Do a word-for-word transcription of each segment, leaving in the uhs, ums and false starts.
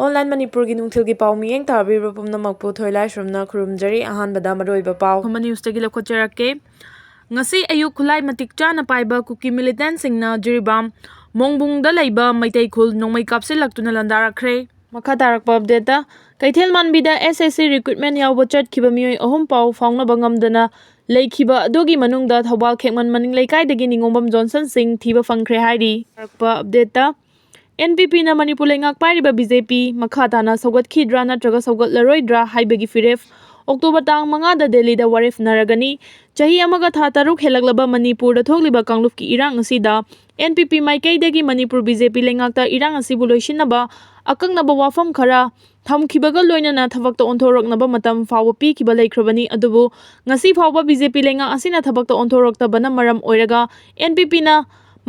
Online ꯃꯅꯤꯄꯨꯔꯒꯤ ꯅꯨꯡꯊꯤꯜꯒꯤ ꯄꯥꯎ ꯃꯤꯠꯌꯦꯡ ꯇꯥꯕꯤꯔꯤꯕ ꯄꯨꯝꯅꯃꯛꯄꯨ ꯊꯣꯏꯂꯥꯏꯁ꯭ꯔꯝꯅ ꯈꯨꯔꯨꯝꯖꯔꯤ꯫ ꯑꯍꯥꯟꯕꯗ ꯃꯔꯨꯑꯣꯏꯕ ꯄꯥꯎ꯫ ꯈꯨꯃꯟ ꯅ꯭ꯌꯨꯁꯇꯒꯤ ꯂꯧꯈꯠꯆꯔꯛꯀꯦ꯫ ꯉꯁꯤ ꯑꯌꯨꯛ ꯈꯨꯠꯂꯥꯏ ꯃꯇꯤꯛ ꯆꯥꯅ ꯄꯥꯏꯕ ꯀꯨꯀꯤ ꯃꯤꯂꯤꯇꯦꯟꯁꯤꯡꯅ ꯖꯤꯔꯤꯕꯥꯝ ꯃꯣꯡꯕꯨꯡꯗ ꯂꯩꯕ ꯃꯩꯇꯩ ꯈꯨꯜ ꯅꯣꯡꯃꯩ ꯀꯥꯞꯁꯤꯜꯂꯛꯇꯨꯅ ꯂꯥꯟꯗꯥꯔꯛꯈ꯭ꯔꯦ꯫ ꯃꯈꯥ ꯇꯥꯔꯛꯄ ꯑꯞꯗꯦꯠꯇ, ꯀꯩꯊꯦꯜ ꯃꯥꯟꯕꯤꯗ SSC recruitment ꯌꯥꯎꯕ ꯆꯠꯈꯤꯕ ꯃꯤꯑꯣꯏ ꯑꯍꯨꯝ ꯄꯥꯎ ꯐꯥꯎꯅꯕ ꯉꯝꯗꯅ ꯂꯩꯈꯤꯕ ꯑꯗꯨꯒꯤ ꯃꯅꯨꯡꯗ ꯊꯧꯕꯥꯜ ꯈꯦꯛꯃꯟ ꯃꯅꯤꯡ ꯂꯩꯀꯥꯏꯗꯒꯤ ꯅꯤꯉꯣꯝꯕꯝ ꯖꯣꯟꯁꯟ ꯁꯤꯡ ꯊꯤꯕ ꯐꯪꯈ꯭ꯔꯦ ꯍꯥꯏꯔꯤ꯫ ꯇꯥꯔꯛꯄ ꯑꯞꯗꯦꯠꯇ, NPPꯅ ꯃꯅꯤꯄꯨꯔ ꯂꯩꯉꯥꯛ ꯄꯥꯏꯔꯤꯕ BJP ꯃꯈꯥ ꯇꯥꯅ ꯁꯧꯒꯠꯈꯤꯗ꯭ꯔꯥ ꯅꯠꯇ꯭ꯔꯒ ꯁꯧꯒꯠꯂꯔꯣꯏꯗ꯭ꯔꯥ ꯍꯥꯏꯕꯒꯤ ꯐꯤꯔꯦꯞ ꯑꯣꯛꯇꯣꯕꯔ ꯇꯥꯡ ꯃꯉꯥꯗ ꯗꯦꯜꯂꯤꯗ ꯋꯥꯔꯦꯞꯅꯔꯒꯅꯤ꯫ ꯆꯍꯤ ꯑꯃꯒ ꯊꯥ ꯇꯔꯨꯛ ꯍꯦꯜꯂꯛꯂꯕ ꯃꯅꯤꯄꯨꯔꯗ ꯊꯣꯛꯂꯤꯕ ꯀꯥꯡꯂꯨꯞꯀꯤ ꯏꯔꯥꯡ ꯑꯁꯤꯗ NPP ꯃꯥꯏꯀꯩꯗꯒꯤ ꯃꯅꯤꯄꯨꯔ BJP ꯂꯩꯉꯥꯛꯇ ꯏꯔꯥꯡ ꯑꯁꯤꯕꯨ ꯂꯣꯏꯁꯤꯟꯅꯕ ꯑꯀꯛꯅꯕ ꯋꯥꯐꯝ ꯈꯔ ꯊꯝꯈꯤꯕꯒ ꯂꯣꯏꯅꯅ ꯊꯕꯛꯇ ꯑꯣꯟꯊꯣꯔꯛꯅꯕ ꯃꯇꯝ ꯐꯥꯎꯕ ꯄꯤꯈꯤꯕ ꯂꯩꯈ꯭ꯔꯕꯅꯤ꯫ ꯑꯗꯨꯕꯨ ꯉꯁꯤ ꯐꯥꯎꯕ BJP ꯂꯩꯉꯥꯛ ꯑꯁꯤꯅ ꯊꯕꯛꯇ ꯑꯣꯟꯊꯣꯔꯛꯇꯕꯅ ꯃꯔꯝ ꯑꯣꯏꯔꯒ NPPꯅ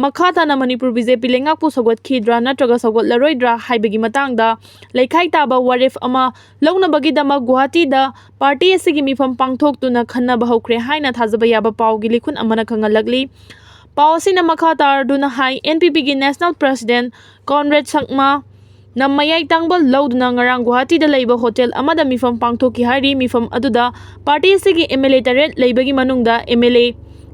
ꯃꯈꯥ ꯇꯥꯅ ꯃꯅꯤꯄꯨꯔ BJP ꯂꯩꯉꯥꯛꯄꯨ ꯁꯧꯒꯠꯈꯤꯗ꯭ꯔꯥ ꯅꯠꯇ꯭ꯔꯒ ꯁꯧꯒꯠꯂꯔꯣꯏꯗ꯭ꯔꯥ ꯍꯥꯏꯕꯒꯤ ꯃꯇꯥꯡꯗ ꯂꯩꯈꯥꯏ ꯇꯥꯕ ꯋꯥꯔꯦꯞ ꯑꯃ ꯂꯧꯅꯕꯒꯤꯗꯃꯛ ꯒꯨꯋꯥꯍꯥꯇꯤꯗ ꯄꯥꯔꯇꯤ ꯑꯁꯤꯒꯤ ꯃꯤꯐꯝ ꯄꯥꯡꯊꯣꯛꯇꯨꯅ ꯈꯟꯅꯕ ꯍꯧꯈ꯭ꯔꯦ ꯍꯥꯏꯅ ꯊꯥꯖꯕ ꯌꯥꯕ ꯄꯥꯎꯒꯤ ꯂꯤꯈꯨꯟ ꯑꯃꯅ ꯈꯪꯍꯜꯂꯛꯂꯤ꯫ ꯄꯥꯎ ꯑꯁꯤꯅ ꯃꯈꯥ ꯇꯥꯔꯗꯨꯅ ꯍꯥꯏ, NPPꯒꯤ National President ꯀꯣꯟꯔꯦꯗ ꯁꯛꯃꯥ ꯅ ꯃꯌꯥꯏ ꯇꯥꯡꯕ ꯂꯧꯗꯨꯅ ꯉꯔꯥꯡ ꯒꯨꯋꯥꯍꯥꯇꯤꯗ ꯂꯩꯕ ꯍꯣꯇꯦꯜ ꯑꯃꯗ ꯃꯤꯐꯝ ꯄꯥꯡꯊꯣꯛꯈꯤ ꯍꯥꯏꯔꯤ꯫ ꯃꯤꯐꯝ ꯑꯗꯨꯗ ꯄꯥꯔꯇꯤ ꯑꯁꯤꯒꯤ MLA ꯇꯔꯦꯠ ꯂꯩꯕꯒꯤ ꯃꯅꯨꯡꯗ MLA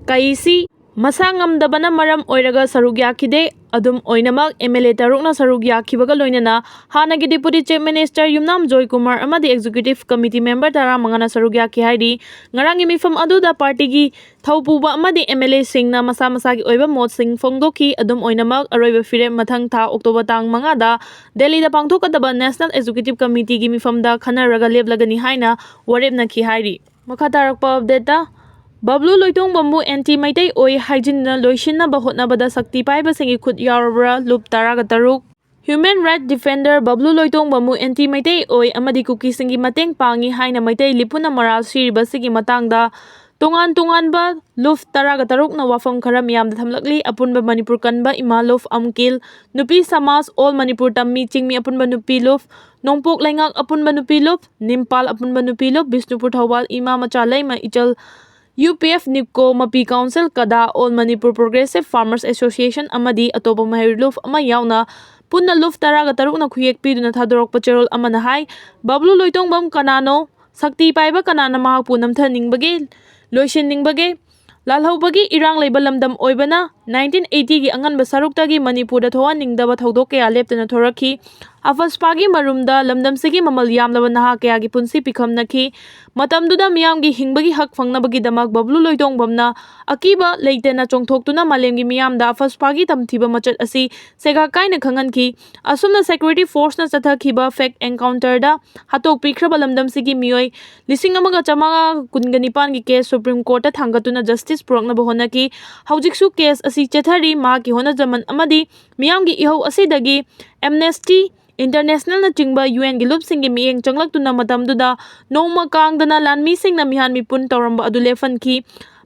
ꯀꯥꯏꯁꯤ ꯃꯁꯥ ꯉꯝꯗꯕꯅ ꯃꯔꯝ ꯑꯣꯏꯔꯒ ꯁꯔꯨꯛ ꯌꯥꯈꯤꯗꯦ꯫ ꯑꯗꯨꯝ ꯑꯣꯏꯅꯃꯛ, MLA ꯇꯔꯨꯛꯅ ꯁꯔꯨꯛ ꯌꯥꯈꯤꯕꯒ ꯂꯣꯏꯅꯅ ꯍꯥꯟꯅꯒꯤ Deputy Chief Minister ꯌꯨꯝꯅꯥꯝ ꯖꯣꯏꯀꯨꯃꯥꯔ ꯑꯃꯗꯤ Executive Committee member ꯇꯔꯥꯃꯉꯥꯅ ꯁꯔꯨꯛ ꯌꯥꯈꯤ ꯍꯥꯏꯔꯤ꯫ ꯉꯔꯥꯡꯒꯤ ꯃꯤꯐꯝ ꯑꯗꯨꯗ ꯄꯥꯔꯇꯤꯒꯤ ꯊꯧꯄꯨꯕ ꯑꯃꯗꯤ MLAꯁꯤꯡꯅ ꯃꯁꯥ ꯃꯁꯥꯒꯤ ꯑꯣꯏꯕ ꯃꯣꯠꯁꯤꯡ ꯐꯣꯡꯗꯣꯛꯈꯤ꯫ ꯑꯗꯨꯝ ꯑꯣꯏꯅꯃꯛ, ꯑꯔꯣꯏꯕ ꯐꯤꯔꯦꯞ ꯃꯊꯪ ꯊꯥ ꯑꯣꯛꯇꯣꯕꯔ ꯇꯥꯡ ꯃꯉꯥꯗ ꯗꯦꯜꯂꯤꯗ ꯄꯥꯡꯊꯣꯛꯀꯗꯕ National Executive Committeeꯒꯤ ꯃꯤꯐꯝꯗ ꯈꯟꯅꯔꯒ ꯂꯦꯞꯂꯒꯅꯤ ꯍꯥꯏꯅ ꯋꯥꯔꯦꯞꯅꯈꯤ ꯍꯥꯏꯔꯤ꯫ ꯃꯈꯥ ꯇꯥꯔꯛꯄ ꯑꯞꯗꯦꯠꯇ, ꯕꯕ꯭ꯂꯨ ꯂꯣꯏꯇꯣꯡꯕꯝꯕꯨ ꯑꯦꯟꯇꯤ ꯃꯩꯇꯩ ꯑꯣꯏ ꯍꯥꯏꯖꯤꯟꯗꯨꯅ ꯂꯣꯏꯁꯤꯟꯅꯕ ꯍꯣꯠꯅꯕꯗ ꯁꯛꯇꯤ ꯄꯥꯏꯕꯁꯤꯡꯒꯤ ꯈꯨꯠ ꯌꯥꯎꯔꯕ꯭ꯔꯥ? ꯂꯨꯞ ꯇꯔꯥꯒ ꯇꯔꯨꯛ꯫ Human Right Defender ꯕꯕ꯭ꯂꯨ ꯂꯣꯏꯇꯣꯡꯕꯝꯕꯨ ꯑꯦꯟꯇꯤ ꯃꯩꯇꯩ ꯑꯣꯏ ꯑꯃꯗꯤ ꯀꯨꯀꯤꯁꯤꯡꯒꯤ ꯃꯇꯦꯡ ꯄꯥꯡꯉꯤ ꯍꯥꯏꯅ ꯃꯩꯇꯩ ꯂꯤꯄꯨꯅ ꯃꯔꯥꯜ ꯁꯤꯔꯤꯕꯁꯤꯒꯤ ꯃꯇꯥꯡꯗ ꯇꯣꯉꯥꯟ ꯇꯣꯉꯥꯟꯕ ꯂꯨꯞ ꯇꯔꯥꯒ ꯇꯔꯨꯛꯅ ꯋꯥꯐꯝ ꯈꯔ ꯃꯤꯌꯥꯝꯗ ꯊꯝꯂꯛꯂꯤ꯫ ꯑꯄꯨꯟꯕ ꯃꯅꯤꯄꯨꯔ ꯀꯟꯕ ꯏꯃꯥ ꯂꯨꯞ, ꯑꯝꯀꯤꯜ, ꯅꯨꯄꯤ ꯁꯃꯥꯖ, ꯑꯣꯜ ꯃꯅꯤꯄꯨꯔ ꯇꯝꯃꯤ ꯆꯤꯡꯃꯤ ꯑꯄꯨꯟꯕ ꯅꯨꯄꯤ ꯂꯨꯞ, ꯅꯣꯡꯄꯣꯛ ꯂꯩꯉꯥꯛ ꯑꯄꯨꯟꯕ ꯅꯨꯄꯤ ꯂꯨꯞ, ꯅꯤꯝꯄꯥꯜ ꯑꯄꯨꯟꯕ ꯅꯨꯄꯤ ꯂꯨꯞ, ꯕꯤꯁꯅꯨꯄꯨꯔ ꯊꯧꯕꯥꯜ ꯏꯃꯥ ꯃꯆꯥ ꯂꯩꯃ ꯏꯆꯜ, UPF ꯅꯤꯞꯀꯣ, ꯃꯄꯤ ꯀꯥꯎꯟꯁꯤꯜ, ꯀꯗꯥ, All Manipur Progressive Farmers Association ꯑꯃꯗꯤ ꯑꯇꯣꯞꯄ ꯃꯍꯩꯔꯣꯏ ꯂꯨꯞ ꯑꯃ ꯌꯥꯎꯅ ꯄꯨꯟꯅ ꯂꯨꯞ ꯇꯔꯥꯒ ꯇꯔꯨꯛꯅ ꯈꯨꯌꯦꯛ ꯄꯤꯗꯨꯅ ꯊꯥꯗꯣꯔꯛꯄ ꯆꯦꯔꯣꯜ ꯑꯃꯅ ꯍꯥꯏ, ꯕꯕ꯭ꯂꯨ ꯂꯣꯏꯇꯣꯡꯕꯝ ꯀꯅꯥꯅꯣ? ꯁꯛꯇꯤ ꯄꯥꯏꯕ ꯀꯅꯥꯅ ꯃꯍꯥꯛꯄꯨ ꯅꯝꯊꯅꯤꯡꯕꯒꯦ, ꯂꯣꯏꯁꯤꯟꯅꯤꯡꯕꯒꯦ? ꯂꯥꯜꯍꯧꯕꯒꯤ ꯏꯔꯥꯡ ꯂꯩꯕ ꯂꯝꯗꯝ ꯑꯣꯏꯕꯅ nineteen eightyꯒꯤ ꯑꯉꯟꯕ ꯁꯔꯨꯛꯇꯒꯤ ꯃꯅꯤꯄꯨꯔꯗ ꯊꯣꯛꯍꯟꯅꯤꯡꯗꯕ ꯊꯧꯗꯣꯛ ꯀꯌꯥ ꯂꯦꯞꯇꯅ ꯊꯣꯔꯛꯈꯤ꯫ ꯑꯐꯁꯄꯥꯒꯤ ꯃꯔꯨꯝꯗ ꯂꯝꯗꯝꯁꯤꯒꯤ ꯃꯃꯜ ꯌꯥꯝꯂꯕ ꯅꯍꯥ ꯀꯌꯥꯒꯤ ꯄꯨꯟꯁꯤ ꯄꯤꯈꯝꯅꯈꯤ꯫ ꯃꯇꯝꯗꯨꯗ ꯃꯤꯌꯥꯝꯒꯤ ꯍꯤꯡꯕꯒꯤ ꯍꯛ ꯐꯪꯅꯕꯒꯤꯗꯃꯛ ꯕꯕ꯭ꯂꯨ ꯂꯣꯏꯇꯣꯡꯕꯝꯅ ꯑꯀꯤꯕ ꯂꯩꯇꯅ ꯆꯣꯡꯊꯣꯛꯇꯨꯅ ꯃꯥꯂꯦꯝꯒꯤ ꯃꯤꯌꯥꯝꯗ ꯑꯐꯁꯄꯥꯒꯤ ꯇꯝꯊꯤꯕ ꯃꯆꯠ ꯑꯁꯤ ꯁꯦꯒꯥꯛ ꯀꯥꯏꯅ ꯈꯪꯍꯟꯈꯤ꯫ ꯑꯁꯨꯝꯅ security forceꯅ ꯆꯠꯊꯈꯤꯕ fake encounterꯗ ꯍꯥꯠꯇꯣꯛꯄꯤꯈ꯭ꯔꯕ ꯂꯝꯗꯝꯁꯤꯒꯤ ꯃꯤꯑꯣꯏ ꯂꯤꯁꯤꯡ ꯑꯃꯒ ꯆꯥꯃꯉꯥ ꯀꯨꯟꯒ ꯅꯤꯄꯥꯟꯒꯤ case Supreme Courtꯇ ꯊꯥꯡꯒꯠꯇꯨꯅ justice ꯄꯨꯔꯛꯅꯕ ꯍꯣꯠꯅꯈꯤ꯫ ꯍꯧꯖꯤꯛꯁꯨ case ꯑꯁꯤ ꯆꯦꯠꯊꯔꯤ꯫ ꯃꯍꯥꯛꯀꯤ ꯍꯣꯠꯅꯖꯃꯟ ꯑꯃꯗꯤ ꯃꯤꯌꯥꯝꯒꯤ ꯏꯍꯧ ꯑꯁꯤꯗꯒꯤ Amnesty Internationalꯅꯆꯤꯡꯕ UNꯒꯤ ꯂꯨꯞꯁꯤꯡꯒꯤ ꯃꯤꯠꯌꯦꯡ ꯆꯪꯂꯛꯇꯨꯅ ꯃꯇꯝꯗꯨꯗ ꯅꯣꯡꯃ ꯀꯥꯡꯗꯅ ꯂꯥꯟꯃꯤꯁꯤꯡꯅ ꯃꯤꯍꯥꯠ ꯃꯤꯄꯨꯟ ꯇꯧꯔꯝꯕ ꯑꯗꯨ ꯂꯦꯞꯍꯟꯈꯤ꯫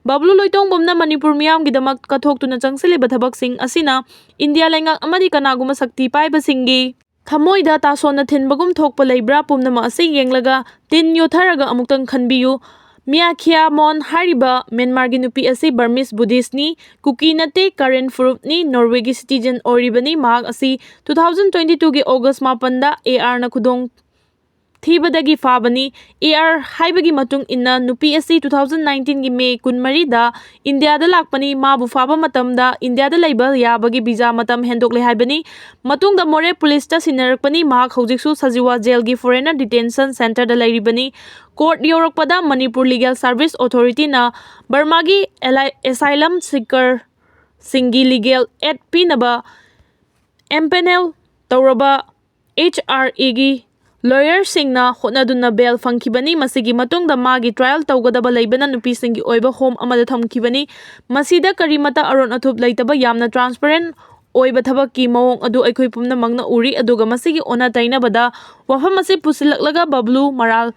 ꯕꯕ꯭ꯂꯨ ꯂꯣꯏꯇꯣꯡꯕꯝꯅ ꯃꯅꯤꯄꯨꯔ ꯃꯤꯌꯥꯝꯒꯤꯗꯃꯛ ꯀꯠꯊꯣꯛꯇꯨꯅ ꯆꯪꯁꯤꯜꯂꯤꯕ ꯊꯕꯛꯁꯤꯡ ꯑꯁꯤꯅ ꯏꯟꯗꯤꯌꯥ ꯂꯩꯉꯥꯛ ꯑꯃꯗꯤ ꯀꯅꯥꯒꯨꯝꯕ ꯁꯛꯇꯤ ꯄꯥꯏꯕꯁꯤꯡꯒꯤ ꯊꯃꯣꯏꯗ ꯇꯥꯁꯣꯟꯅ ꯊꯤꯟꯕꯒꯨꯝ ꯊꯣꯛꯄ ꯂꯩꯕ꯭ꯔꯥ? ꯄꯨꯝꯅꯃꯛ ꯑꯁꯤ ꯌꯦꯡꯂꯒ ꯇꯤꯟ ꯌꯣꯠꯊꯔꯒ ꯑꯃꯨꯛꯇꯪ ꯈꯟꯕꯤꯌꯨ꯫ ꯃꯤꯌꯥ ꯈꯤꯌꯥ ꯃꯣꯟ ꯍꯥꯏꯔꯤꯕ ꯃ꯭ꯌꯥꯟꯃꯥꯔꯒꯤ ꯅꯨꯄꯤ ꯑꯁꯤ Burmese Buddhistꯅꯤ, ꯀꯨꯀꯤ ꯅꯠꯇꯦ, ꯀꯥꯔꯦꯟ ꯐꯨꯔꯨꯞꯅꯤ, ꯅꯣꯔꯋꯦꯒꯤ citizen ꯑꯣꯏꯔꯤꯕꯅꯤ꯫ ꯃꯍꯥꯛ ꯑꯁꯤ two thousand twenty twoꯒꯤ August ꯃꯥꯄꯟꯗ ARꯅ ꯈꯨꯗꯣꯡ ꯊꯤꯕꯗꯒꯤ ꯐꯥꯕꯅꯤ꯫ AR ꯍꯥꯏꯕꯒꯤ ꯃꯇꯨꯡ ꯏꯟꯅ ꯅꯨꯄꯤ ꯑꯁꯤ two thousand nineteenꯒꯤ May ꯀꯨꯟꯃꯔꯤꯗ ꯏꯟꯗꯤꯌꯥꯗ ꯂꯥꯛꯄꯅꯤ꯫ ꯃꯥꯕꯨ ꯐꯥꯕ ꯃꯇꯝꯗ ꯏꯟꯗꯤꯌꯥꯗ ꯂꯩꯕ ꯌꯥꯕꯒꯤ visa ꯃꯇꯝ ꯍꯦꯟꯗꯣꯛꯂꯦ ꯍꯥꯏꯕꯅꯤ꯫ ꯃꯇꯨꯡꯗ ꯃꯣꯔꯦ ꯄꯨꯂꯤꯁꯇ ꯁꯤꯟꯅꯔꯛꯄꯅꯤ꯫ ꯃꯍꯥꯛ ꯍꯧꯖꯤꯛꯁꯨ ꯁꯖꯤꯋꯥ ꯖꯦꯜꯒꯤ foreigner detention centreꯗ ꯂꯩꯔꯤꯕꯅꯤ꯫ Court ꯌꯧꯔꯛꯄꯗ ꯃꯅꯤꯄꯨꯔ Legal Service Authorityꯅ ꯕꯔꯃꯥꯒꯤ ꯑꯦꯂꯥꯏ-, asylum seekerꯁꯤꯡꯒꯤ legal aid ꯄꯤꯅꯕ empanel ꯇꯧꯔꯕ HRAꯒꯤ lawyerꯁꯤꯡꯅ ꯍꯣꯠꯅꯗꯨꯅ bail ꯐꯪꯈꯤꯕꯅꯤ꯫ ꯃꯁꯤꯒꯤ ꯃꯇꯨꯡꯗ ꯃꯥꯒꯤ trial ꯇꯧꯒꯗꯕ ꯂꯩꯕꯅ ꯅꯨꯄꯤꯁꯤꯡꯒꯤ ꯑꯣꯏꯕ home ꯑꯃꯗ ꯊꯝꯈꯤꯕꯅꯤ꯫ ꯃꯁꯤꯗ ꯀꯔꯤꯃꯠꯇ ꯑꯔꯣꯟ ꯑꯊꯨꯞ ꯂꯩꯇꯕ ꯌꯥꯝꯅ transparent ꯑꯣꯏꯕ ꯊꯕꯛꯀꯤ ꯃꯑꯣꯡ ꯑꯗꯨ ꯑꯩꯈꯣꯏ ꯄꯨꯝꯅꯃꯛꯅ ꯎꯔꯤ, ꯑꯗꯨꯒ ꯃꯁꯤꯒꯤ ꯑꯣꯟꯅ ꯇꯩꯅꯕꯗ ꯋꯥꯐꯝ ꯑꯁꯤ ꯄꯨꯁꯤꯜꯂꯛꯂꯒ ꯕꯕ꯭ꯂꯨ ꯃꯔꯥꯜ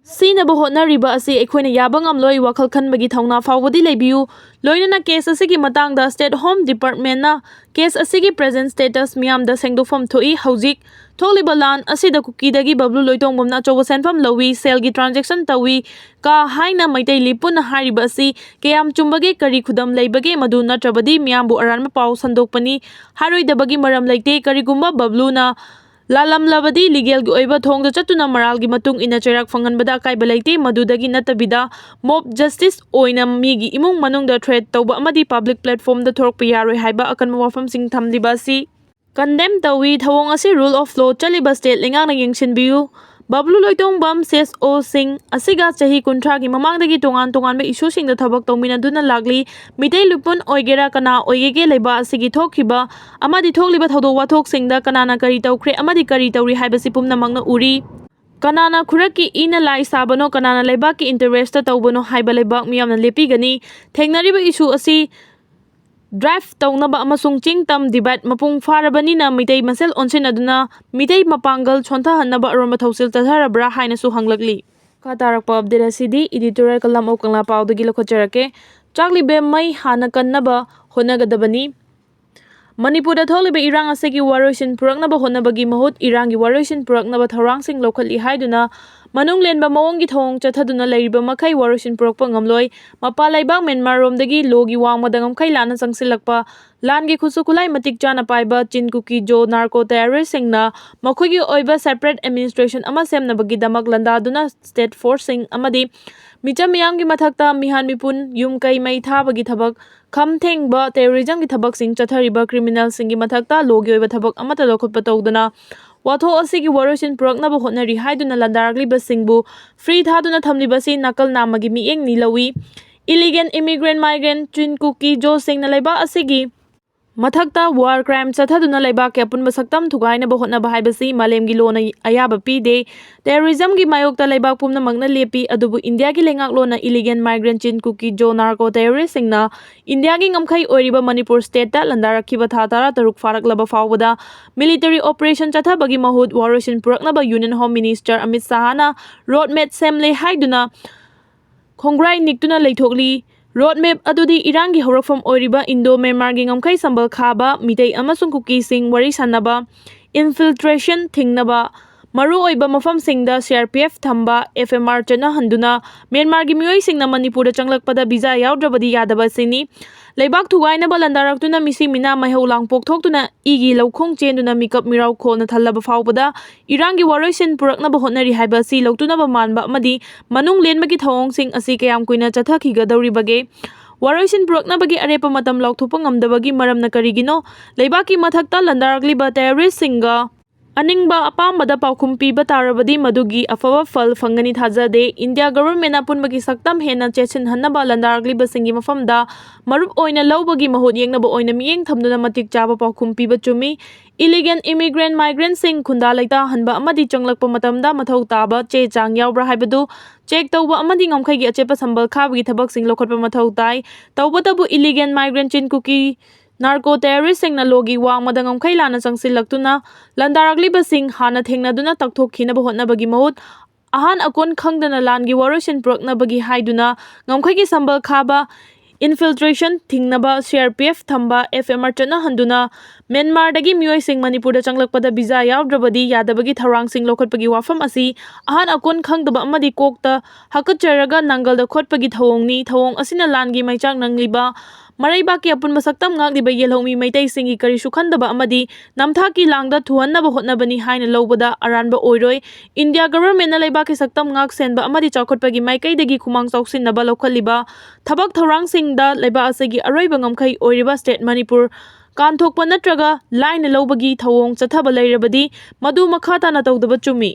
ꯁꯤꯅꯕ ꯍꯣꯠꯅꯔꯤꯕ ꯑꯁꯤ ꯑꯩꯈꯣꯏꯅ ꯌꯥꯕ ꯉꯝꯂꯣꯏ꯫ ꯋꯥꯈꯜ ꯈꯟꯕꯒꯤ ꯊꯧꯅꯥ ꯐꯥꯎꯕꯗꯤ ꯂꯩꯕꯤꯌꯨ꯫ ꯂꯣꯏꯅꯅ ꯀꯦꯁ ꯑꯁꯤꯒꯤ ꯃꯇꯥꯡꯗ State Home Department ꯅ ꯀꯦꯁ ꯑꯁꯤꯒꯤ present status ꯃꯤꯌꯥꯝꯗ ꯁꯦꯡꯗꯣꯛꯐꯝ ꯊꯣꯛꯏ꯫ ꯍꯧꯖꯤꯛ ꯊꯣꯛꯂꯤꯕ ꯂꯥꯟ ꯑꯁꯤꯗ ꯀꯨꯀꯤꯗꯒꯤ ꯕꯕ꯭ꯂꯨ ꯂꯣꯏꯇꯣꯡꯕꯝꯅ ꯑꯆꯧꯕ ꯁꯦꯟꯐꯝ ꯂꯧꯏ, ꯁꯦꯜꯒꯤ transaction ꯇꯧꯏ ꯀ ꯍꯥꯏꯅ ꯃꯩꯇꯩ ꯂꯤꯄꯨꯟꯅ ꯍꯥꯏꯔꯤꯕ ꯑꯁꯤ ꯀꯌꯥꯝ ꯆꯨꯝꯕꯒꯦ, ꯀꯔꯤ ꯈꯨꯗꯝ ꯂꯩꯕꯒꯦ? ꯃꯗꯨ ꯅꯠꯇ꯭ꯔꯕꯗꯤ ꯃꯤꯌꯥꯝꯕꯨ ꯑꯔꯥꯟꯕ ꯄꯥꯎ ꯁꯟꯗꯣꯛꯄꯅꯤ꯫ ꯍꯥꯏꯔꯣꯏꯗꯕꯒꯤ ꯃꯔꯝ ꯂꯩꯇꯦ꯫ ꯀꯔꯤꯒꯨꯝꯕ ꯕꯕ꯭ꯂꯨꯅ ꯂꯥꯜꯂꯝꯂꯕꯗꯤ legal ꯒꯤ ꯑꯣꯏꯕ ꯊꯣꯡꯗ ꯆꯠꯇꯨꯅ ꯃꯔꯥꯜꯒꯤ ꯃꯇꯨꯡ ꯏꯟꯅ ꯆꯩꯔꯥꯛ ꯐꯪꯍꯟꯕꯗ ꯑꯀꯥꯏꯕ ꯂꯩꯇꯦ꯫ ꯃꯗꯨꯗꯒꯤ ꯅꯠꯇꯕꯤꯗ mob justice ꯑꯣꯏꯅ ꯃꯤꯒꯤ ꯏꯃꯨꯡ ꯃꯅꯨꯡꯗ threat ꯇꯧꯕ ꯑꯃꯗꯤ public platform ꯗ ꯊꯣꯔꯛꯄ ꯌꯥꯔꯣꯏ ꯍꯥꯏꯕ ꯑꯀꯟꯕ ꯋꯥꯐꯝꯁꯤꯡ ꯊꯝꯂꯤꯕ ꯑꯁꯤ condemn ꯇꯧꯏ꯫ ꯊꯧꯑꯣꯡ ꯑꯁꯤ rule of law ꯆꯠꯂꯤꯕ state ꯂꯩꯉꯥꯛꯅ ꯌꯦꯡꯁꯤꯟꯕꯤꯌꯨ꯫ ꯕꯕ꯭ꯂꯨ ꯂꯣꯏꯇꯣꯡꯕꯝ, ꯁꯦꯁ ꯑꯣ ꯁꯤꯡ ꯑꯁꯤꯒ ꯆꯍꯤ ꯀꯨꯟꯊ꯭ꯔꯥꯒꯤ ꯃꯃꯥꯡꯗꯒꯤ ꯇꯣꯉꯥꯟ ꯇꯣꯉꯥꯟꯕ issue ꯁꯤꯡꯗ ꯊꯕꯛ ꯇꯧꯃꯤꯟꯅꯗꯨꯅ ꯂꯥꯛꯂꯤ꯫ ꯃꯤꯇꯩ ꯂꯤꯄꯨꯟ ꯑꯣꯏꯒꯦꯔꯥ ꯀꯅꯥ ꯑꯣꯏꯒꯦꯒꯦ, ꯂꯩꯕꯥꯛ ꯑꯁꯤꯒꯤ ꯊꯣꯛꯈꯤꯕ ꯑꯃꯗꯤ ꯊꯣꯛꯂꯤꯕ ꯊꯧꯗꯣꯛ ꯋꯥꯊꯣꯛꯁꯤꯡꯗ ꯀꯅꯥꯅ ꯀꯔꯤ ꯇꯧꯈ꯭ꯔꯦ ꯑꯃꯗꯤ ꯀꯔꯤ ꯇꯧꯔꯤ ꯍꯥꯏꯕꯁꯤ ꯄꯨꯝꯅꯃꯛꯅ ꯎꯔꯤ꯫ ꯀꯅꯥꯅ ꯈꯨꯔꯛꯀꯤ ꯏꯅ ꯂꯥꯏ ꯁꯥꯕꯅꯣ, ꯀꯅꯥꯅ ꯂꯩꯕꯥꯛꯀꯤ interest ꯇ ꯇꯧꯕꯅꯣ ꯍꯥꯏꯕ ꯂꯩꯕꯥꯛ ꯃꯤꯌꯥꯝꯅ ꯂꯦꯞꯄꯤꯒꯅꯤ꯫ ꯊꯦꯡꯅꯔꯤꯕ issue ꯑꯁꯤ drive ꯇꯧꯅꯕ ꯑꯃꯁꯨꯡ ꯆꯤꯡ ꯇꯝ divide ꯃꯄꯨꯡ ꯐꯥꯔꯕꯅꯤꯅ ꯃꯤꯇꯩ ꯃꯁꯦꯜ ꯑꯣꯟꯁꯤꯟꯅꯗꯨꯅ ꯃꯤꯇꯩ ꯃꯄꯥꯡꯒꯜ ꯁꯣꯟꯊꯍꯟꯅꯕ ꯑꯔꯣꯟꯕ ꯊꯧꯁꯤꯜ ꯆꯠꯊꯔꯕ꯭ꯔꯥ ꯍꯥꯏꯅꯁꯨ ꯍꯪꯂꯛꯂꯤ꯫ ꯃꯈꯥ ꯇꯥꯔꯛꯄ update ꯑꯁꯤꯗꯤ editorial ꯀꯂꯝ ꯑꯣꯛ ꯀꯪꯂꯥ ꯄꯥꯎꯗꯒꯤ ꯂꯧꯈꯠꯆꯔꯛꯀꯦ꯫ ꯆꯥꯛꯂꯤꯕꯦꯝ ꯃꯩ ꯍꯥꯟꯅ ꯀꯟꯅꯕ ꯍꯣꯠꯅꯒꯗꯕꯅꯤ꯫ ꯃꯅꯤꯄꯨꯔꯗ ꯊꯣꯛꯂꯤꯕ ꯏꯔꯥꯡ ꯑꯁꯤꯒꯤ ꯋꯥꯔꯣꯏꯁꯤꯟ ꯄꯨꯔꯛꯅꯕ ꯍꯣꯠꯅꯕꯒꯤ ꯃꯍꯨꯠ ꯏꯔꯥꯡꯒꯤ ꯋꯥꯔꯣꯏꯁꯤꯟ ꯄꯨꯔꯛꯅꯕ ꯊꯧꯔꯥꯡꯁꯤꯡ ꯂꯧꯈꯠꯂꯤ ꯍꯥꯏꯗꯨꯅ ꯃꯅꯨꯡ ꯂꯦꯟꯕ ꯃꯑꯣꯡꯒꯤ ꯊꯧꯑꯣꯡ ꯆꯠꯊꯗꯨꯅ ꯂꯩꯔꯤꯕ ꯃꯈꯩ ꯋꯥꯔꯣꯏꯁꯤꯟ ꯄꯨꯔꯛꯄ ꯉꯝꯂꯣꯏ꯫ ꯃꯄꯥꯟ ꯂꯩꯕꯥꯛ ꯃ꯭ꯌꯥꯟꯃꯥꯔ ꯔꯣꯝꯗꯒꯤ ꯂꯣꯒꯤ ꯋꯥꯡꯃꯗ ꯉꯝꯈꯩ ꯂꯥꯟꯅ ꯆꯪꯁꯤꯜꯂꯛꯄ, ꯂꯥꯟꯒꯤ ꯈꯨꯠꯁꯨ ꯈꯨꯠꯂꯥꯏ ꯃꯇꯤꯛ ꯆꯥꯅ ꯄꯥꯏꯕ ꯆꯤꯟ ꯀꯨꯀꯤ ꯖꯣ narco terrorist ꯁꯤꯡꯅ ꯃꯈꯣꯏꯒꯤ ꯑꯣꯏꯕ separate administration ꯑꯃ ꯁꯦꯝꯅꯕꯒꯤꯗꯃꯛ ꯂꯥꯟꯗꯥꯗꯨꯅ state force ꯁꯤꯡ ꯑꯃꯗꯤ ꯃꯤꯆꯝ ꯃꯤꯌꯥꯝꯒꯤ ꯃꯊꯛꯇ ꯃꯤꯍꯥꯠ ꯃꯤꯄꯨꯟ, ꯌꯨꯝ ꯀꯩ ꯃꯩ ꯊꯥꯕꯒꯤ ꯊꯕꯛ, ꯈꯝ ꯊꯦꯡꯕ terrorism ꯒꯤ ꯊꯕꯛꯁꯤꯡ ꯆꯠꯊꯔꯤꯕ criminal ꯁꯤꯡꯒꯤ ꯃꯊꯛꯇ ꯂꯣꯒꯤ ꯑꯣꯏꯕ ꯊꯕꯛ ꯑꯃꯠꯇ ꯂꯧꯈꯠꯄ ꯇꯧꯗꯅ ꯋꯥꯊꯣꯛ ꯑꯁꯤꯒꯤ ꯋꯥꯔꯣꯏꯁꯤꯟ ꯄꯨꯔꯛꯅꯕ ꯍꯣꯠꯅꯔꯤ ꯍꯥꯏꯗꯨꯅ ꯂꯥꯟꯗꯥꯔꯛꯂꯤꯕꯁꯤꯡꯕꯨ free ꯊꯥꯗꯨꯅ ꯊꯝꯂꯤꯕꯁꯤ ꯅꯥꯀꯜ ꯅꯥꯝꯃꯒꯤ ꯃꯤꯠꯌꯦꯡꯅꯤ ꯂꯧꯏ꯫ Illegal immigrant migrant ꯆꯤꯟ ꯀꯨꯀꯤ ꯖꯣꯁꯤꯡꯅ ꯂꯩꯕꯥꯛ ꯑꯁꯤꯒꯤ ꯃꯊꯛꯇ, ꯋꯥꯔ ꯀ꯭ꯔꯥꯏꯝ ꯆꯠꯊꯗꯨꯅ ꯂꯩꯕꯥꯛꯀꯤ ꯑꯄꯨꯟꯕ ꯁꯛꯇꯝ ꯊꯨꯒꯥꯏꯅꯕ ꯍꯣꯠꯅꯕ ꯍꯥꯏꯕꯁꯤ ꯃꯥꯂꯦꯝꯒꯤ ꯂꯣꯅ ꯑꯌꯥꯕ ꯄꯤꯗꯦ꯫ ꯇꯦꯔꯣꯔꯤꯖꯝꯒꯤ ꯃꯥꯌꯣꯛꯇ ꯂꯩꯕꯥꯛ ꯄꯨꯝꯅꯃꯛꯅ ꯂꯦꯞꯄꯤ, ꯑꯗꯨꯕꯨ ꯏꯟꯗꯤꯌꯥꯒꯤ ꯂꯩꯉꯥꯛꯂꯣꯟꯅ ꯏꯂꯤꯒꯦꯟ ꯃꯥꯏꯒ꯭ꯔꯦꯟ ꯆꯤꯟ ꯀꯨꯀꯤ ꯖꯣ ꯅꯥꯔꯀꯣ ꯇꯦꯔꯣꯔꯤꯁꯁꯤꯡꯅ ꯏꯟꯗꯤꯌꯥꯒꯤ ꯉꯝꯈꯩ ꯑꯣꯏꯔꯤꯕ ꯃꯅꯤꯄꯨꯔ ꯁ꯭ꯇꯦꯠꯇ ꯂꯟꯗꯥꯔꯛꯈꯤꯕ ꯊꯥ ꯇꯔꯥꯇꯔꯨꯛ ꯐꯥꯔꯛꯂꯕ ꯐꯥꯎꯕꯗ ꯃꯤꯂꯤꯇꯔꯤ ꯑꯣꯄꯔꯦꯁꯟ ꯆꯠꯊꯕꯒꯤ ꯃꯍꯨꯠ ꯋꯥꯔꯣꯏꯁꯤꯟ ꯄꯨꯔꯛꯅꯕ ꯌꯨꯅꯤꯌꯟ ꯍꯣꯝ ꯃꯤꯅꯤꯁꯇꯔ ꯑꯃꯤꯠ ꯁꯥꯍꯅ ꯔꯣꯗ ꯃꯦꯞ ꯁꯦꯝꯂꯦ ꯍꯥꯏꯗꯨꯅ ꯈꯣꯡꯒ꯭ꯔꯥꯏ ꯅꯤꯛꯇꯨꯅ ꯂꯩꯊꯣꯛꯂꯤ꯫ ꯔꯣꯗ ꯃꯦꯞ ꯑꯗꯨꯗꯤ ꯏꯔꯥꯡꯒꯤ ꯍꯧꯔꯛꯐꯝ ꯑꯣꯏꯔꯤꯕ ꯏꯟꯗꯣ ꯃ꯭ꯌꯥꯟꯃꯥꯔꯒꯤ ꯉꯝꯈꯩ ꯁꯝꯕꯜ ꯈꯥꯕ ꯃꯤꯇꯩ ꯑꯃꯁꯨꯡ ꯀꯨꯀꯤꯁꯤꯡ ꯋꯥꯔꯤ ꯁꯥꯅꯕ, ꯏꯟꯐꯤꯜꯇ꯭ꯔꯦꯁꯟ ꯊꯤꯡꯅꯕ, ꯃꯔꯨꯑꯣꯏꯕ ꯃꯐꯝꯁꯤꯡꯗ ꯁꯤ ꯑꯥꯔ ꯄꯤ ꯑꯦꯐ ꯊꯝꯕ, ꯑꯦꯐ ꯑꯦꯝ ꯑꯥꯔ ꯆꯠꯅꯍꯟꯗꯨꯅ ꯃ꯭ꯌꯥꯟꯃꯥꯔꯒꯤ ꯃꯤꯑꯣꯏꯁꯤꯡꯅ ꯃꯅꯤꯄꯨꯔꯗ ꯆꯪꯂꯛꯄꯗ ꯚꯤꯖꯥ ꯌꯥꯎꯗ꯭ꯔꯕꯗꯤ ꯌꯥꯗꯕ ꯑꯁꯤꯅꯤ꯫ ꯂꯩꯕꯥꯛ ꯊꯨꯒꯥꯏꯅꯕ ꯂꯥꯟꯗꯥꯔꯛꯇꯨꯅ ꯃꯤꯁꯤ ꯃꯤꯅꯥ ꯃꯩꯍꯧ ꯂꯥꯡ ꯄꯣꯛꯊꯣꯛꯇꯨꯅ ꯏꯒꯤ ꯂꯧꯈꯣꯡ ꯆꯦꯟꯗꯨꯅ ꯃꯤꯀꯞ ꯃꯤꯔꯥꯎ ꯈꯣꯜꯅ ꯊꯜꯂꯕ ꯐꯥꯎꯕꯗ ꯏꯔꯥꯡꯒꯤ ꯋꯥꯔꯣꯏꯁꯤꯟ ꯄꯨꯔꯛꯅꯕ ꯍꯣꯠꯅꯔꯤ ꯍꯥꯏꯕ ꯑꯁꯤ ꯂꯧꯇꯨꯅꯕ ꯃꯥꯟꯕ ꯑꯃꯗꯤ ꯃꯅꯨꯡ ꯂꯦꯟꯕꯒꯤ ꯊꯧꯑꯣꯡꯁꯤꯡ ꯑꯁꯤ ꯀꯌꯥꯝ ꯀꯨꯏꯅ ꯆꯠꯊꯈꯤꯒꯗꯧꯔꯤꯕꯒꯦ? ꯋꯥꯔꯣꯏꯁꯤꯟ ꯄꯨꯔꯛꯅꯕꯒꯤ ꯑꯔꯦꯞꯄ ꯃꯇꯝ ꯂꯥꯎꯊꯣꯛꯄ ꯉꯝꯗꯕꯒꯤ ꯃꯔꯝꯅ ꯀꯔꯤꯒꯤꯅꯣ? ꯂꯩꯕꯥꯛꯀꯤ ꯃꯊꯛꯇ ꯂꯥꯟꯗꯥꯔꯛꯂꯤꯕ ꯇꯦꯔꯣꯔꯤꯁꯁꯤꯡꯒ ꯑꯅꯤꯡꯕ ꯑꯄꯥꯝꯕꯗ ꯄꯥꯎꯈꯨꯝ ꯄꯤꯕ ꯇꯥꯔꯕꯗꯤ ꯃꯗꯨꯒꯤ ꯑꯐꯕ ꯐꯜ ꯐꯪꯒꯅꯤ ꯊꯥꯖꯗꯦ꯫ ꯏꯟꯗꯤꯌꯥ ꯒꯚꯔꯟꯃꯦꯟꯠ ꯑꯄꯨꯟꯕꯒꯤ ꯁꯛꯇꯝ ꯍꯦꯟꯅ ꯆꯦꯠꯁꯤꯟꯍꯟꯅꯕ ꯂꯥꯟꯗꯥꯔꯛꯂꯤꯕꯁꯤꯡꯒꯤ ꯃꯐꯝꯗ ꯃꯔꯨꯞ ꯑꯣꯏꯅ ꯂꯧꯕꯒꯤ ꯃꯍꯨꯠ ꯌꯦꯡꯅꯕ ꯑꯣꯏꯅ ꯃꯤꯠꯌꯦꯡ ꯊꯝꯗꯨꯅ ꯃꯇꯤꯛ ꯆꯥꯕ ꯄꯥꯎꯈꯨꯝ ꯄꯤꯕ ꯆꯨꯝꯃꯤ꯫ ꯏꯂꯤꯒꯦꯟ ꯏꯃꯤꯒ꯭ꯔꯦꯟꯠ ꯃꯥꯏꯒ꯭ꯔꯦꯟꯠꯁꯤꯡ ꯈꯨꯟꯗꯥ ꯂꯩꯇꯥꯍꯟꯕ ꯑꯃꯗꯤ ꯆꯪꯂꯛꯄ ꯃꯇꯝꯗ ꯃꯊꯧ ꯇꯥꯕ ꯆꯦ ꯆꯥꯡ ꯌꯥꯎꯕ꯭ꯔꯥ ꯍꯥꯏꯕꯗꯨ ꯆꯦꯛ ꯇꯧꯕ ꯑꯃꯗꯤ ꯉꯝꯈꯩꯒꯤ ꯑꯆꯦꯠꯄ ꯁꯝꯕꯜ ꯈꯥꯕꯒꯤ ꯊꯕꯛꯁꯤꯡ ꯂꯧꯈꯠꯄ ꯃꯊꯧ ꯇꯥꯏ꯫ ꯇꯧꯕꯇꯕꯨ ꯏꯂꯤꯒꯦꯟ ꯃꯥꯏꯒ꯭ꯔꯦꯟꯠ ꯆꯤꯟ ꯀꯨꯀꯤ ꯅꯥꯔꯀꯣ ꯇꯦꯔꯣꯔꯤꯁꯁꯤꯡꯅ ꯂꯣꯒꯤ ꯋꯥꯡꯃꯗ ꯉꯝꯈꯩ ꯂꯥꯟꯅ ꯆꯪꯁꯤꯜꯂꯛꯇꯨꯅ ꯂꯥꯟꯗꯥꯔꯛꯂꯤꯕꯁꯤꯡ ꯍꯥꯟꯅ ꯊꯦꯡꯅꯗꯨꯅ ꯇꯛꯊꯣꯛꯈꯤꯅꯕ ꯍꯣꯠꯅꯕꯒꯤ ꯃꯍꯨꯠ ꯑꯍꯥꯟ ꯑꯀꯣꯟ ꯈꯪꯗꯅ ꯂꯥꯟꯒꯤ ꯋꯥꯔꯣꯏꯁꯤꯟ ꯄꯨꯔꯛꯅꯕꯒꯤ ꯍꯥꯏꯗꯨꯅ ꯉꯝꯈꯩꯒꯤ ꯁꯝꯕꯜ ꯈꯥꯕ, ꯏꯟꯐꯤꯜꯇ꯭ꯔꯦꯁꯟ ꯊꯤꯡꯅꯕ ꯁꯤ ꯑꯥꯔ ꯄꯤ ꯑꯦꯐ ꯊꯝꯕ, ꯑꯦꯐ ꯑꯦꯝ ꯑꯥꯔ ꯆꯠꯅꯍꯟꯗꯨꯅ ꯃ꯭ꯌꯥꯟꯃꯥꯔꯗꯒꯤ ꯃꯤꯑꯣꯏꯁꯤꯡ ꯃꯅꯤꯄꯨꯔꯗ ꯆꯪꯂꯛꯄꯗ ꯚꯤꯖꯥ ꯌꯥꯎꯗ꯭ꯔꯕꯗꯤ ꯌꯥꯗꯕꯒꯤ ꯊꯧꯔꯥꯡꯁꯤꯡ ꯂꯧꯈꯠꯄꯒꯤ ꯋꯥꯐꯝ ꯑꯁꯤ ꯑꯍꯥꯟ ꯑꯀꯣꯟ ꯈꯪꯗꯕ ꯑꯃꯗꯤ ꯀꯣꯛꯇ ꯍꯥꯀꯠꯆꯔꯒ ꯅꯥꯡꯒꯜꯗ ꯈꯣꯠꯄꯒꯤ ꯊꯧꯑꯣꯡꯅꯤ꯫ ꯊꯧꯑꯣꯡ ꯑꯁꯤꯅ ꯂꯥꯟꯒꯤ ꯃꯩꯆꯥꯛ ꯅꯪꯂꯤꯕ ꯃꯔꯩꯕꯥꯛꯀꯤ ꯑꯄꯨꯟꯕ ꯁꯛꯇꯝ ꯉꯥꯛꯂꯤꯕ ꯌꯦꯜꯍꯧꯃꯤ ꯃꯩꯇꯩꯁꯤꯡꯒꯤ ꯀꯔꯤꯁꯨ ꯈꯟꯗꯕ ꯑꯃꯗꯤ ꯅꯝꯊꯥꯛꯀꯤ ꯂꯥꯡꯗ ꯊꯨꯍꯟꯅꯕ ꯍꯣꯠꯅꯕꯅꯤ ꯍꯥꯏꯅ ꯂꯧꯕꯗ ꯑꯔꯥꯟꯕ ꯑꯣꯏꯔꯣꯏ꯫ ꯏꯟꯗꯤꯌꯥ ꯒꯚꯔꯟꯃꯦꯟꯠꯅ ꯂꯩꯕꯥꯛꯀꯤ ꯁꯛꯇꯝ ꯉꯥꯛ ꯁꯦꯟꯕ ꯑꯃꯗꯤ ꯆꯥꯎꯈꯠꯄꯒꯤ ꯃꯥꯏꯀꯩꯗꯒꯤ ꯈꯨꯃꯥꯡ ꯆꯥꯎꯁꯤꯟꯅꯕ ꯂꯧꯈꯠꯂꯤꯕ ꯊꯕꯛ ꯊꯧꯔꯥꯡꯁꯤꯡꯗ ꯂꯩꯕꯥꯛ ꯑꯁꯤꯒꯤ ꯑꯔꯣꯏꯕ ꯉꯝꯈꯩ ꯑꯣꯏꯔꯤꯕ ꯁ꯭ꯇꯦꯠ ꯃꯅꯤꯄꯨꯔ ꯀꯥꯟꯊꯣꯛꯄ ꯅꯠꯇ꯭ꯔꯒ ꯂꯥꯏꯅ ꯂꯧꯕꯒꯤ ꯊꯧꯑꯣꯡ ꯆꯠꯊꯕ ꯂꯩꯔꯕꯗꯤ ꯃꯗꯨ ꯃꯈꯥ ꯇꯥꯅ ꯇꯧꯗꯕ ꯆꯨꯝꯃꯤ꯫